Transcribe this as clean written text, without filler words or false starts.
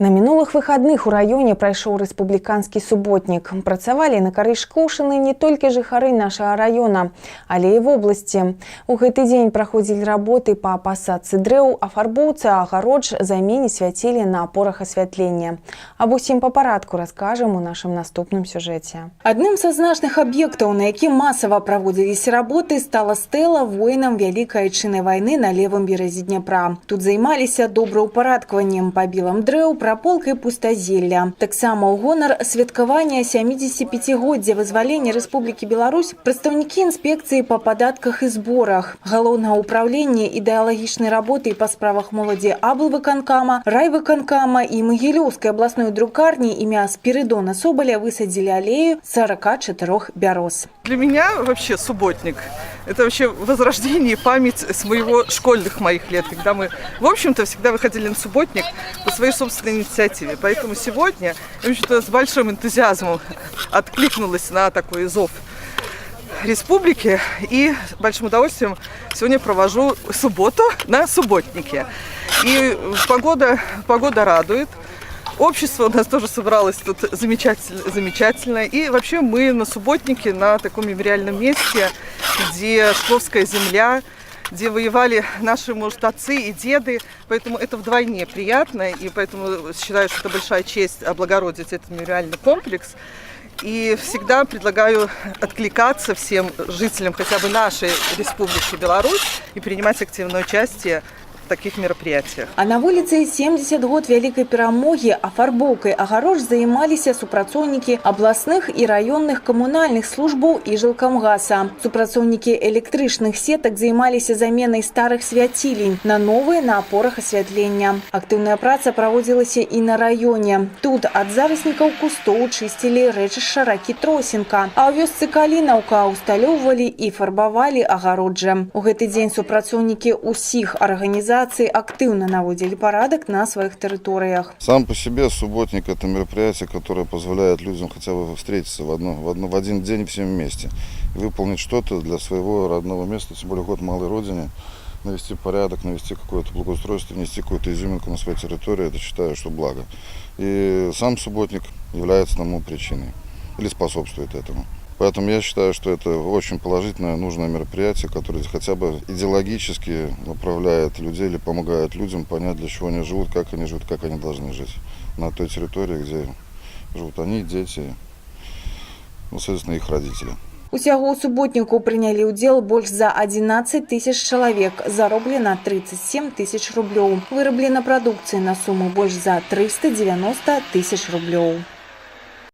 На мінулых выхадных у раёне прайшоў рэспубліканскі суботнік. Працавалі на карысць Шклоўшчыны не толькі жыхары нашага раёна, але і вобласці. У гэты дзень праходзілі работы па пасадцы дрэў, афарбоўцы агародж, замене свяцілі на апорах асвятлення. Аб усім па парадку раскажам у нашым наступным сюжэце. Адным са значных аб'ектаў, на якім масава праводзіліся работы, стала стэла воінам Вялікай Айчыннай вайны на левым беразе Дняпра. Тут займаліся добраўпарадкаваннем, пабелам дрэў, праполкай пустазелля. Таксама ў гонар святкавання 75-годдзя вызвалення Рэспублікі Беларусь прадстаўнікі інспекцыі па падатках і зборах, галоўнага ўпраўлення ідэалагічнай работы па справах моладзі аблвыканкама, райвыканкама і Магілёўскай абласной друкарні імя Спірыдона Собаля высадзілі алею 44 бяроз. Для меня вообще субботник – это вообще возрождение и память с моего школьных моих лет, когда мы, в общем-то, всегда выходили на субботник по своей собственной инициативе. Поэтому сегодня я, в общем-то, с большим энтузиазмом откликнулась на такой зов республики и с большим удовольствием сегодня провожу субботу на субботнике. И погода радует. Общество у нас тоже собралось тут замечательно, замечательно. И вообще мы на субботнике, на таком мемориальном месте, где Шкловская земля, где воевали наши, может, отцы и деды. Поэтому это вдвойне приятно. И поэтому считаю, что это большая честь облагородить этот мемориальный комплекс. И всегда предлагаю откликаться всем жителям хотя бы нашей Республики Беларусь и принимать активное участие в таких мероприятиях. А на вуліцы 70 год Вялікай Перамогі афарбоўкай агарож займаліся супрацоўнікі абласных і раённых камунальных службаў і жылкамгаса. Супрацоўнікі электрычных сетак займаліся заменай старых свяцілень на новыя на апорах асвятлення. Актыўная праца праводзілася і на раёне. Тут ад зараснікаў кустоў чысцілі рэчышча ракі Тросінка, а ў вёсцы Калінаўка усталёўвалі і фарбавалі агароджы. У гэты дзень супрацоўнікі ўсіх арганізацый актыўна наводзілі парадак на сваіх тэрыторыях. Сам по себе субботник – это мероприятие, которое позволяет людям хотя бы встретиться в один день всем вместе и выполнить что-то для своего родного места, тем более год малой родине, навести порядок, навести какое-то благоустройство, внести какую-то изюминку на свою территорию, это, считаю, что благо. И сам субботник является тому причиной или способствует этому. Поэтому я считаю, что это очень положительное, нужное мероприятие, которое хотя бы идеологически направляет людей или помогает людям понять, для чего они живут, как они живут, как они должны жить на той территории, где живут они, дети, ну, соответственно, их родители. Усяго ў суботніку прынялі ўдзел больш за 11 тысяч чалавек. Зароблена 37 тысяч рублёў. Выраблена прадукцыі на суму больш за 390 тысяч рублёў.